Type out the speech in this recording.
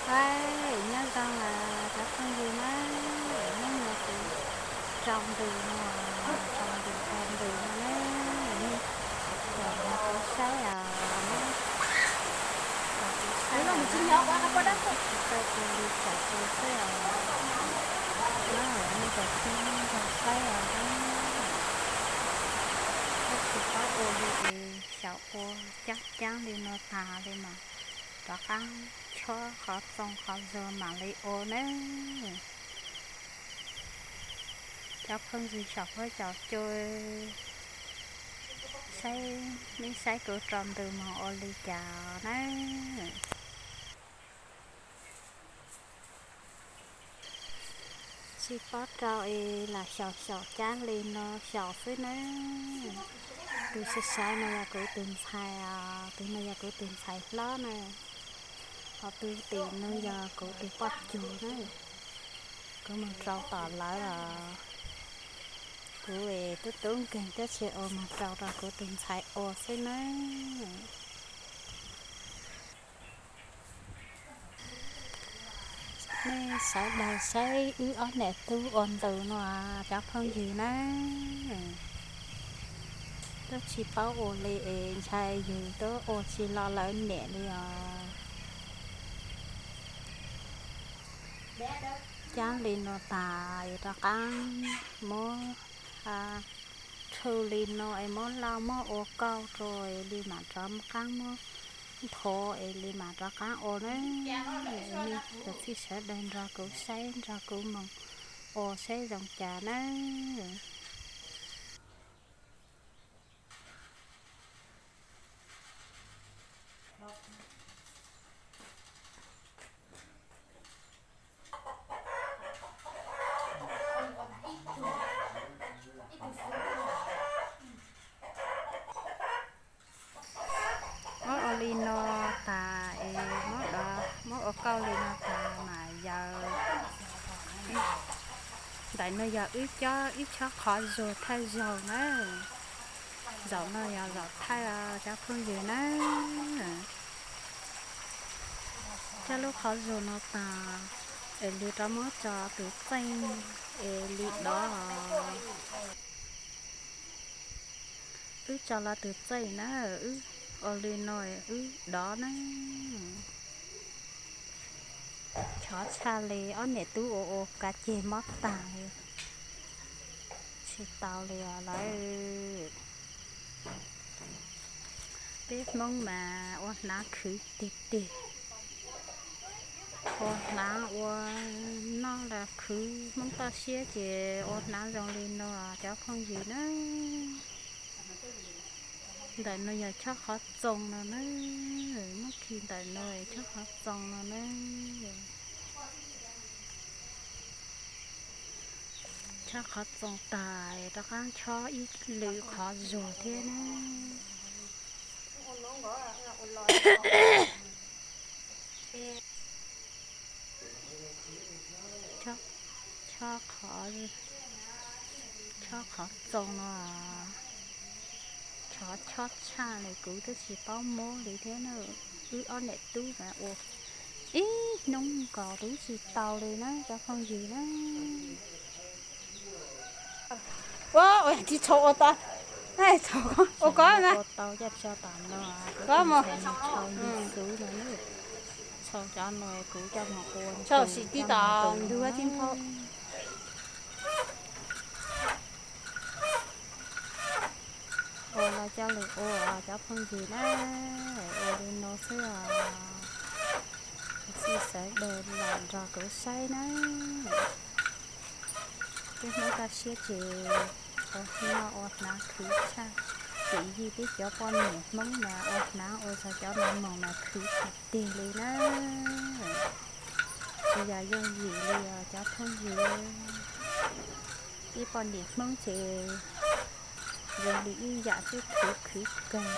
Ua, nyob zoo os cov phooj ywg na, hnub no kuv rau ntws no, rau ntws rau ntws no na, nej los nrog kuv saib os, los kuv saib os, tsis tau ua li cas ua xwb os, nej cov phooj ywg nrog saib os na, tab sis tsis paub ua li es xyaum ua cab cab li no tas li mas rov qab chob qhov txoo qhov zog mam li ua nawb. Cov phooj ywg saum huab saum cua, saib, nej saib kuv rau ntws mus ua li cas na. Tsis paub rau es lam xyaum xyaum cab li no xyaum xwb na. Tus sawv sawv no yog kuv tus ntxhais, tus no yog kuv tus ntxhais hlob na, ho tus tim no yog kuv tus poj cug na. Kuv mus rau tom lawv os, kuv es tub tub nkeeg thiab tsis ua mus rau rau kuv tus ntxhais ua xwb na. Nej sawv daws saib wb ob niam tub ua ntws no cov phooj ywg na. Twb tsis paub ua li es ntshai yus twb ua tsis lo lawv niam li os. Cab li no tas es rov qab muab rhu li no es muab lauj muab ua kauj rau es li mam rov qab muab nthov es li mam rov qab ua na. Nej cov txhij sawv daws nrog kuv saib nrog kuv mus ua saib zoo cas na. Muab ua li no tas es muab, muab ua kauj li no tas mas yog, ntawm no yog wb cob ib chob qhov zuag thawj zaug na. Zaum no yog zaum thawj cov phooj ywg na. Coj lub qhov zuag no tas es li rov muab tso tus txeej es li dov. Wb tso los tus txeej na, wb ua li no wb dov na. Chov tshaj li ob niam tub ua ua kav ceg mob tag li, tsis tau li os lawm. Peb Hmoob mas ua hnav khwv tiag tiag, ua hnav ua noj los khwv, Hmoob toj siab ces ua hnav zoo li no cov phooj ywg na. Ntawm no yog chob qhov txoos no na, muab khi ntawm no chob qhov txoos no na. Chob qhov txoos tas rov qab chob ib lwm qhov zuag thiab na. Chob qhov, chob qhov txoos no, chob chob tshaj li kuv twb tsis paub muab li thiab na. Wb ob niam tub mas ua ib hnub nkaus twb tsis tau li na cov phooj ywg na. Ua tsis tshau ua tau, ua koj na. Ua tau caj tso tam no, koj mus tshau li xwb no, tshau cov no kuv coj mus ua tshau sim tib tom ntug tib nphau. Ua los coj lus ua cov phooj ywg na, ua li no xwb os. Txhij sawv daws los nrog kuv saib na. Peb Hmoob toj siab ces ua noj ua hnav khwv tshaj, kev yig peb cov poj niam Hmoob mas ua hnav ua zog cov no mus mas khwv tiag tiag li na. Tsis yog yooj yim li os cov phooj ywg. Peb poj niam Hmoob ces zoo li ib yam twb khwv khwv kawg.